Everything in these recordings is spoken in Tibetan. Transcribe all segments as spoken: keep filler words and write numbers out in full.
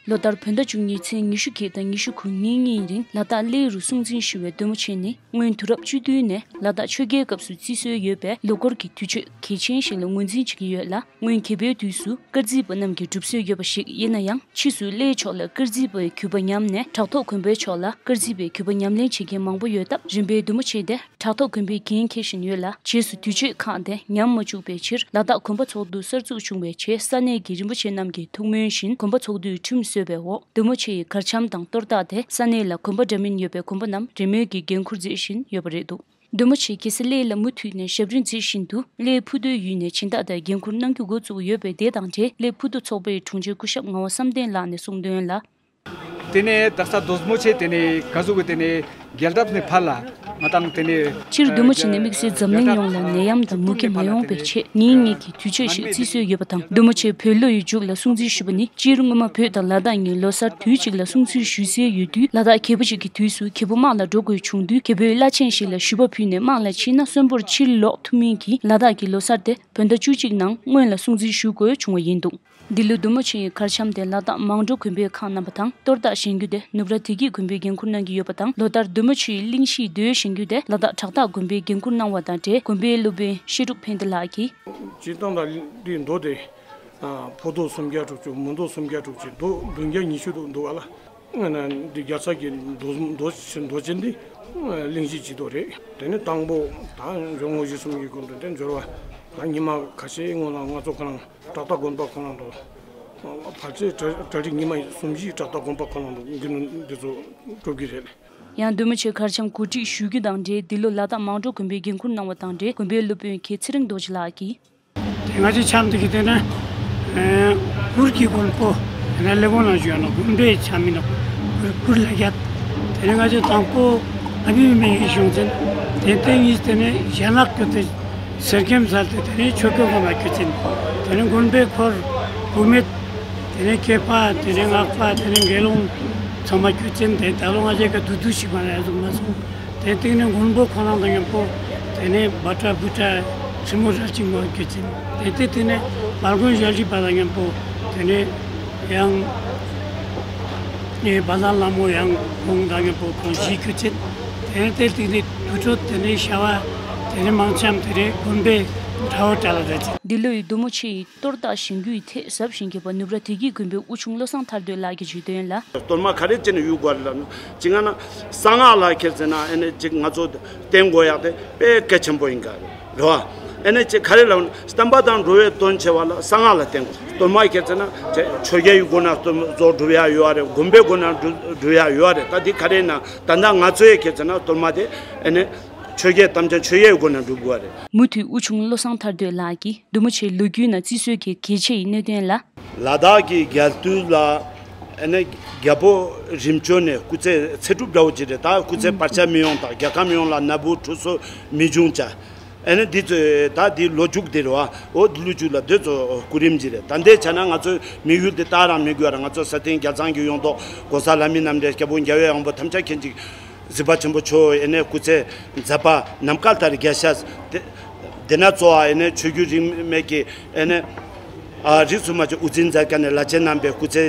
ལོ་ལྟར་བོད་ཟླ་བཅུ་གཉིས་ཚེས་ཉི་ཤུ་གཅིག་དང་ཉི་ཤུ་དགུ་ཉིན་གཉིས་རིང་ལ་དྭགས་གླེ་རུ་སྲུང་བཙན་ཞུ་བའི་འདུ་མོ་ཆེན་ནི། སྔོན་དུས་རབས་བཅུ་བདུན་ནས་ལ་དྭགས་ཆོས་རྒྱལ་སྐབས་སུ་བརྩི་སྲོལ་ཡོད་པའི་ལོ་འཁོར་གྱི་དུས་ཆོས་གལ་ཆེན་ཞིག་ལ་ངོས་འཛིན་བྱེད་ཀྱི་ཡོད་ལ། སྔོན་རྒྱལ་པོའི་དུས་སུ་དཀར་རྩིས་པ་རྣམས་ཀྱི་སྒྲུབ་སྲོལ་ཡོད་པ་ཞིག་ཡིན་ན་ཡང་། ཕྱིས་སུ་གླེའི་ཕྱོགས་ལ་དཀར་རྩིས་པའི་གུས་པ་ཉམས་ནས། བྲག་ཐོག་དགོན་པའི་ཕྱོགས་ལ་དཀར་རྩིས་པའི་གུས་པ་ཉམས་ལེན་བྱེད་མཁན་མང་པོ་ཡོད་སྟབས། རིམ་པས་འདུ་མོ་ཆེན་དེ་བྲག་ཐོག་དགོན་པས་འགན་འཁྱེར་བཞིན་ཡོད་ལ། རྗེས་སུ་དུས་ཆོས་ཁག་དེ་ཉམས་མ་བཅུག་པའི་ཕྱིར། ལ་དྭགས་དགོན་པ་ཚོགས་འདུ་གསར་འཛུགས་བྱུང་བའི་རྗེས། ས་གནས་ཀྱི་རིན་པོ་ཆེ་རྣམས་ཀྱི་ཐུགས་སྨོན་བཞིན་དགོན་པ་ཚོགས་འདུས་ཁྲིམས་བཟོས་པའི་འོག་འདུ་མོ་ཆེ་ཡི་གར་འཆམ་དང་གཏོར་བརྡ་དེ་ས་གནས་ལ་དགོན་པ་འདྲ་མིན་ཡོད་པའི་དགོན་པ་རྣམས་རེས་མོས་ཀྱིས་འགན་འཁུར་མཛད་བཞིན་ཡོད་པ་རེད་འདུག་འདུ་མོ་ཆེ་གེ་སར་གླེ་ལ་མུ་མཐུད་ནས་ཞབས་འདྲེན་མཛད་བཞིན་དུ། གླེའི་ཕུ་མདོའི་ཡུལ་ནས་སྦྱིན་བདག་དང་འགན་འཁུར་གནང་རྒྱུ་འགོ་བཙུགས་ཡོད་པའི་དེ་དང་འབྲེལ། གླེ་ཕུ་མདོ་ཚོགས་པའི་དྲུང་ཆེ་སྐུ་ཞབས་ངག་དབང་བསམ་གཏན་ལགས་ནས་གསུངས་དོན་ལ། དེ་ནས་དག་ས་རྡོ་མོ་ཆེ་དེ་ནས་ག་ཟུག་གི་དེ་ནས་རྒྱལ་རབས་ནས་ཕར་ལ་ང་དང་དེ་ནས། སྤྱིར་འདུ་མོ་ཆེ་ནི་དམིགས་བསལ་འཛམ་གླིང་ཡོངས་ལ་ནད་ཡམས་དང་མུ་གེ་མ་ཡོང་བའི་ཆེད་ཉིན་གཉིས་ཀྱི་དུས་ཆོས་ཤིག་བརྩི་སྲོལ་ཡོད་པ་དང་། འདུ་མོ་ཆེ་བོད་ལོ་ཡི་མཇུག་ལ་སྲུང་བརྩི་ཞུ་བ་ནི། སྤྱིར་སྔོན་མ་བོད་དང་ལ་དྭགས་གཉིས་ལོ་གསར་དུས་གཅིག་ལ་སྲུང་བརྩི་ཞུ་སྲོལ་ཡོད་དུས། ལ་དྭགས་རྒྱལ་པོ་ཞིག་གི་དུས་སུ་རྒྱལ་པོ་དམག་ལ་འགྲོ་དགོས་བྱུང་དུས། རྒྱལ་པོའི་བླ་ཆེན་ཞིག་ལ་ཞུ་བ་ཕུལ་ནས་དམག་ལ་ཕྱིན་ན་གསོན་པོར་ཕྱིར་ལོག་ཐུབ་མིན་གྱིས། ལ་དྭགས་ཀྱི་ལོ་གསར་དེ་བོད་ཟླ་བཅུ་གཅིག་ནང་སྔོན་ལ་སྲུང་བརྩི་ཞུ་དགོས་བྱུང་བ་ཡིན་འདུག་འདི་ལོའི་འདུ་མོ་ཆེའི་གར་འཆམ་དེ་ལ་དྭགས་མང་གྲོ་དགོན་པས་ཁག་གནང་བ་དང་། གཏོར་བརྡ་བཞེངས་རྒྱུ་དེ་ནུབ་ར་བདེ་སྐྱིད་དགོན་པས་འགན་འཁུར་གནང་གི་ཡོད་པ་དང་། ལོ་ལྟར་འདུ་མོ་ཆེའི་གླིང་བཞིའི་མདོ་བཞེངས་རྒྱུ་དེ་ལ་དྭགས་བྲག་བརྟག་དགོན་པས་འགན་འཁུར་གནང་བ་དང་འབྲེལ། དགོན་པའི་སློབ་དཔོན་བཤད་སྒྲུབ་ཕན་བདེ་ལགས་ཀྱིས། སྤྱིར་བཏང་ལ་འདིའི་མདོ་དེ། ཕོ་མདོ་སུམ་བརྒྱ་དྲུག་ཅུ། མོ་མདོ་སུམ་བརྒྱ་དྲུག་ཅུ། མདོ་བདུན་བརྒྱ་ཉི་ཤུ་དུ་འདུག་ག་ལ། འདི་རྒྱལ་ཚབ་ཀྱི་མདོ་མདོ་མདོ་ཆེན་འདི་གླིང་བཞི་སྤྱི་མདོ་རེད། དེ་ནི་དང་པོ་ད་འབྱོར་དངོས་གཞི་གསུམ་གྱི་སྐོར་དུ་དེ་འབྱོར་བ་ད་ཉི་མ་ཁ་ཤས་སྔོན་ལ་ང་ཚོ་ཁོ་རང་བྲག་བརྟག་དགོན་པ་ཁོ་རང་དུ་ཕལ་ཆེར་གྲ་གྲ་སྒྲིག་ཉི་མ་གསུམ་བཞི་བྲག་བརྟག་དགོན་པ་ཁོ་རང་དུ་དགེ་འདུན་འདི་ཚོ་སྒྲུབ་ཀྱི་རེད། ཡང་འདུ་མོ་ཆེ་གར་འཆམ་གོ་སྒྲིག་ཞུ་རྒྱུ་དང་འབྲེལ། འདི་ལོ་ལ་དྭགས་མང་གྲོ་དགོན་པས་འགན་འཁུར་གནང་བ་དང་འབྲེལ། དགོན་པའི་སློབ་དཔོན་ཁྱེད་ཚེ་རིང་རྡོ་རྗེ་ལགས་ཀྱིས། དེ་ང་ཚོའི་འཆམ་དེ་གི་དེ་ན་གུར་གྱི་མགོན་པོ་དེ་ན་སླེབས་འོང་ལ་ཞུ་ཡ་ན་དགོན་པའི་འཆམ་མིན་ན་གུར་གུར་ལ་རྒྱབ། དེ་ནས་ང་ཚོའི་དང་པོ་ཨ་བི་མེ་ཡི་གཞུང་ཚན་དེ་ལྟེ་གཉིས་དེ་ནས་ཞལ་ལག་གི་དེ་ཟེར་མཁན་མཛད་དེ་དེ་ནས་ཆོས་སྐྱོང་གི་མ་ཁྱུ་ཚན། དེ་ནས་དགོན་པའི་འཁོར་བུད་མེད། དེ་ནས་སྐྱེས་པ། དེ་ནས་སྔགས་པ། དེ་ནས་དགེ་སློང་ཚང་མ་ཁྱུ་ཚན་དེ་ད་ལོ་ང་ཚོའི་ག་དུ་དུ་ཞིག་མ་རེད་གསུངས་མ་སོང་། དེ་སྟེང་ནས་མགོན་པོ་ཁོ་རང་དང་མཉམ་པོ། དེ་ནས་བ་ཏྲ་བུ་ཏྲ་ཁྲི་མོ་ར་ཅིག་མ་ཁྱུ་ཚན། དེ་དེ་དེ་ནས་བར་དགོན་ཞལ་རི་པ་དང་མཉམ་པོ། དེ་ནས་ཡང་ནས་བ་ལ་ལ་མོ་ཡང་ཁོང་དང་མཉམ་པོ་ཁོང་བཞི་ཁྱུ་ཚན། དེ་ནས་དེ་སྟེང་ནས་དུར་ཁྲོད། དེ་ནས་ཤ་བ། དེ་ནས་མང་འཆམ། དེ་ནས་དགོན་པའི་གྲྭ་བ་གྲྭ་ལ་ར་ཅིག་འདི་ལོའི་འདུ་མོ་ཆེ་ཡི་གཏོར་བརྡ་བཞེངས་རྒྱུའི་ཐད་ཟབ་ཞིང་རྒྱས་པ་ནུབ་ར་བདེ་སྐྱིད་དགོན་པའི་དབུ་ཆུང་བློ་བཟང་ཐར་འདོད་ལགས་ཀྱིས་བརྗོད་དོན་ལ། གཏོར་མ་ག་རེ་བྱས་ནས་གཡུག་དགོས་རེད་ལབ་ན། གཅིག་ང་ན་གསང་སྔགས་ལ་ཁྱེར་ཟེར་ན་ཨེ་ནས་གཅིག་ང་ཚོ་བསྟེན་དགོས་ཡག་དེ་དཔེ་གལ་ཆེན་པོ་ཡིན་ག་རེད་བ། ཨེ་ནས་གཅིག་ག་རེ་ལབ་ན་བསྟན་པ་དང་འགྲོ་བའི་དོན་ཆེ་བ་ལ་གསང་སྔགས་ལ་བསྟེན་དགོས། གཏོར་མ་ཁྱེར་ཟེར་ན་ཆོས་རྒྱལ་ཡུལ་སྒོ་ན་གཏོར་མ་རྫོགས་སྒྲུབ་ཡག་ཡོད་རེད། དགོན་པའི་སྒོ་ན་སྒྲུབ་སྒྲུབ་ཡག་ཡོད་རེད། ད་འདི་ག་རེ་ན་ད་ལྟ་ང་ཚོའི་ཁྱེར་ཟེར་ན་གཏོར་མ་དེ་ཨེ་ནས་ཆོས་རྒྱལ་དམ་ཅན་ཆོས་རྒྱལ་ཡུལ་སྒོ་ན་སྒྲུབ་དགོས་རེད། མུ་མཐུད་དབུ་ཆུང་བློ་བཟང་ཐར་འདོད་ལགས་ཀྱིས་འདུ་མོ་ཆེའི་ལོ་རྒྱུས་ནང་བརྩི་སྲོལ་གྱི་གལ་ཆེ་ཡི་གནད་དོན་ལ། ལ་དྭགས་ཀྱི་རྒྱལ་དུས་ལ་ཨ་ནི་རྒྱལ་པོ་རིམ་བྱོན་ནས་སྐུ་ཚེ་ཚེ་སྒྲུབ་འདྲ་བོ་ཅིག་རེད། ད་སྐུ་ཚེ་བར་ཆད་མི་ཡོང་དང་རྒྱལ་ཁམས་ཡོངས་ལ་ན་བུ་ཁྲུས་གསོལ་མི་འབྱུང་བྱ། ཨ་ནི་འདི་ཚོ་ད་འདི་ལོ་རྒྱུས་འདི་རེད་བ། འོ་འདི་ལོ་རྒྱུས་ལ་འདི་ཚོ་སྐུ་རིམ་ཅིག་རེད། ད་འདི་བྱས་ན་ང་ཚོའི་དམིགས་ཡུལ་འདི་ལྟ་རང་མི་དགོས་ར། ང་ཚོ་ས་སྟེང་རྒྱལ་ཚང་གི་ཡོངས་རྫོགས་གོ་ས་ལྷ་མི་རྣམས་རེད། སྐྱབས་མགོན་རྒྱལ་བའི་དབང་པོ་ཐམས་ཅད་མཁྱེན་ཅིང་གཟིགས་པ་ཆེན་པོ་མཆོག་ཨེ་ནས་སྐུ་ཚེ་མཛད་པ་ནམ་མཁའ་ལྟར་རྒྱས་ཤ། དེ་དེ་ན་གཙོ་བོ་ཨེ་ནས་ཆོས་བརྒྱུད་རིས་མེད་ཀྱི་ཨེ་ནས་ཨ་རིས་སུ་མ་ཆད་དབུ་འཛིན་མཛད་མཁན་ནས་བླ་ཆེན་རྣམ་པའི་སྐུ་ཚེ་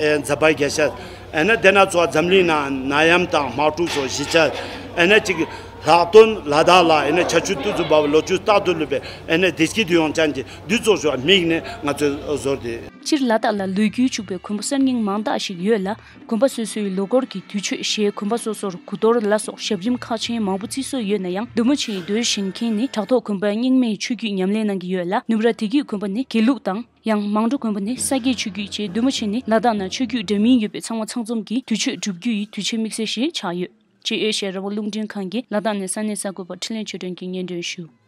ཨེ་མཛད་པ་རྒྱས་ཤ། ཨེ་ནས་དེ་ན་གཙོ་བོ་འཛམ་གླིང་ནང་ནད་ཡམས་དང་དམག་འཁྲུག་སོགས་ཞི་བྱ། ཨེ་ནས་གཅིག་ལྷག་དོན་ལ་དྭགས་ལ་ཨེ་ནས་བྱ་སྤྱོད་ཏུ་ཚུད་པ་ལོ་རྒྱུས་རྟག་ཏུ་ལུས་པའི་ཨེ་ནས་བདེ་སྐྱིད་དུ་ཡོང་ཅན་གྱི་འདུས་ཚོགས་ཞུ་བ་དམིགས་ནས་ང་ཚོས་བཟོ་སྟེ། སྤྱིར་ལ་དྭགས་ལ་ལོ་རྒྱུས་ཕྱུག་པའི་དགོན་པ་གསར་རྙིང་མང་དག་ཞིག་ཡོད་ལ། དགོན་པ་སོ་སོའི་ལོ་འཁོར་གྱི་དུས་མཆོད་ཞེས་དགོན་པ་སོ་སོར་དགུ་གཏོར་ལ་སོགས་ཞབས་རིམ་ཁག་ཆེན་མང་པོ་བརྩི་སྲོལ་ཡོད་ན་ཡང་། འདུ་མོ་ཆེའི་མདོ་བཞེངས་མཁན་ནི་བྲག་ཐོག་དགོན་པ་རྙིང་མའི་ཆོས་བརྒྱུད་ཉམས་ལེན་གནང་གི་ཡོད་ལ། ནུབ་ར་བདེ་སྐྱིད་དགོན་པ་ནི་དགེ་ལུགས་དང་། ཡང་མང་གྲོ་དགོན་པ་ནི་ས་སྐྱའི་ཆོས་བརྒྱུད་བཅས། འདུ་མོ་ཆེ་ནི་ལ་དྭགས་ནང་ཆོས་བརྒྱུད་འདྲ་མིན་ཡོད་པའི་ཚང་མ་ཚང་འཛོམས་ཀྱི་དུས་མཆོད་སྒྲུབ་རྒྱུ་ཡི་དུས་ཆེན་དམིགས་བསལ་ཞིག་ཆགས་ཡོད། ཅེས་ཨེ་ཤ་ཡ་རང་དབང་རླུང་འཕྲིན་ཁང་གིས་ལ་དྭགས་ནས་ས་གནས་གསར་འགོད་པ་འཕྲིན་ལས་ཆོས་སྒྲོན་གྱིས་སྙན་སྒྲོན་ཞུས།